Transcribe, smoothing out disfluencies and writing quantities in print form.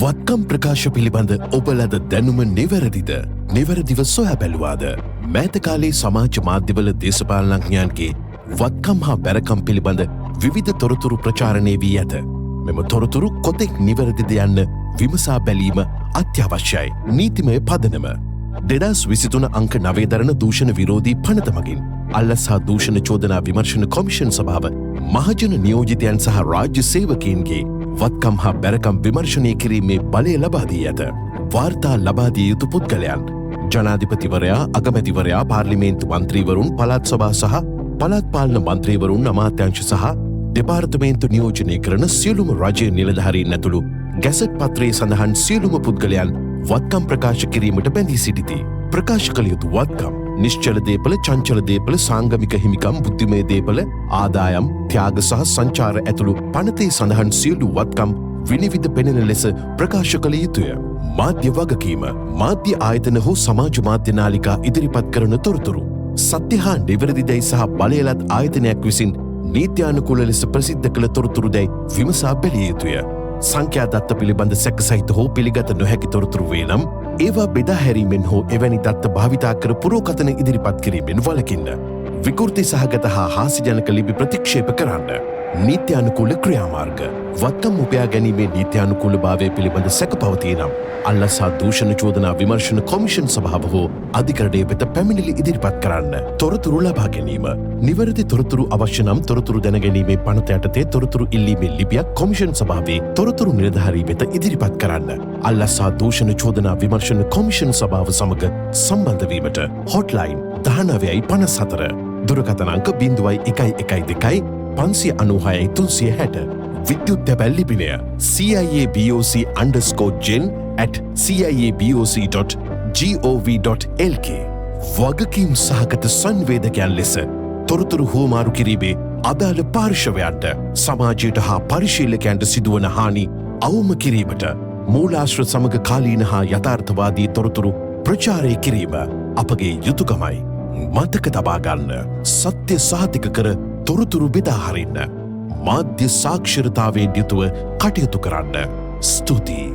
වත්කම් ප්‍රකාශ පිළිබඳ ඔබ ලද දැනුම නිවැරදිද? නිවැරදිව සොයා බැලුවාද? මෑත කාලයේ සමාජ මාධ්‍යවල දේශපාලනඥයන්ගේ වත්කම් හා බැරකම් පිළිබඳ විවිධ තොරතුරු ප්‍රචාරණය වී ඇත. මෙම තොරතුරු කොතෙක් නිවැරදිද යන්න විමසා බැලීම අත්‍යවශ්‍යයි. නීතිමය පදනම 2023 අංක 9 දරන දූෂණ විරෝධී පනත මගින් අල්ලස් හා දූෂණ චෝදනා විමර්ශන කොමිෂන් සභාව මහජන නියෝජිතයන් සහ රාජ්‍ය සේවකයින්ගේ වත්කම් හා බැරකම් විමර්ශනය කිරීමේ බලය ලබා දී ඇත. වාර්තා ලබා දිය යුතු පුද්ගලයන්: ජනාධිපතිවරයා, අගමැතිවරයා, පාර්ලිමේන්තු මන්ත්‍රීවරුන්, පළාත් සභා සහ පළාත් පාලන මන්ත්‍රීවරුන්, අමාත්‍යංශ සහ දෙපාර්තමේන්තු නියෝජනය කරන සියලුම රජය නිලධාරීන් ඇතුළු ගැසට් පත්‍රයේ සඳහන් සියලුම පුද්ගලයන් වත්කම් ප්‍රකාශ කිරීමට බැඳී සිටිති. ප්‍රකාශ කළ යුතු වත්කම්: නිශ්චල දේපල, චංචල දේපල, සාංගමික හිමිකම්, බුද්ධිමය දේපල, ආදායම්, ත්‍යාග සහ සංචාර ඇතුළු පනතේ සඳහන් සියලු වත්කම් විනිවිද පෙනෙන ලෙස ප්‍රකාශ කළ යුතුය. මාධ්‍ය වගකීම: මාධ්‍ය ආයතන හෝ සමාජ මාධ්‍ය නාලිකා ඉදිරිපත් කරන තොරතුරු සත්‍ය හා නිවැරදි දැයි සහ බලයලත් ආයතනයක් විසින් නීත්‍යානුකූල ලෙස ප්‍රසිද්ධ කළ තොරතුරු දැයි විමසා බැලිය යුතුය. සංඛ්‍යා දත්ත පිළිබඳ සැක සහිත හෝ පිළිගත නොහැකි තොරතුරු වේ නම්, ඒවා බෙදා හැරීමෙන් හෝ එවැනි දත්ත භාවිතා කර පුරෝකථන ඉදිරිපත් කිරීමෙන් වළකින්න. විකෘති සහගත හා හාස්‍යජනක ලිපි ප්‍රතික්ෂේප කරන්න. නීත්‍යානුකූල ක්‍රියාමාර්ග: වත්කම් උපයා ගැනීමේ නීත්‍යානුකූලභාවය පිළිබඳ සැක පවතී නම්, අල්ලස් හා දූෂණ චෝදනා විමර්ශන කොමිෂන් සභාව හෝ අධිකරණය වෙත පැමිණිලි ඉදිරිපත් කරන්න. තොරතුරු ලබා ගැනීම: නිවැරදි තොරතුරු අවශ්‍ය නම්, තොරතුරු දැනගැනීමේ පනත යටතේ තොරතුරු ඉල්ලීමේ ලිපියක් කොමිෂන් සභාවේ තොරතුරු නිලධාරී වෙත ඉදිරිපත් කරන්න. අල්ලස් හා දූෂණ චෝදනා විමර්ශන කොමිෂන් සභාව සමග සම්බන්ධ වීමට හොට්ලයින් 19යි 54, දුරකථන අංක 0112 596 360, විද්‍යුත් තැපැල් ලිපිනය ciaboc_gen@ciaboc.gov.lk. වගකීම් සහගත සංවේදකයන් ලෙස තොරතුරු හුවමාරු කිරීමේ අදාළ පාර්ශවයන්ට සමාජයට හා පරිශීලකයන්ට සිදුවන හානි අවම කිරීමට මූලාශ්‍ර සමග කාලීන හා යථාර්ථවාදී තොරතුරු ප්‍රචාරය කිරීම අපගේ යුතුකමයි. මතක තබා ගන්න, සත්‍ය සහතික කර තොරතුරු බෙදා හරින්න. මාධ්‍ය සාක්ෂරතාවයෙන් යුතුව කටයුතු කරන්න. ස්තුතියි.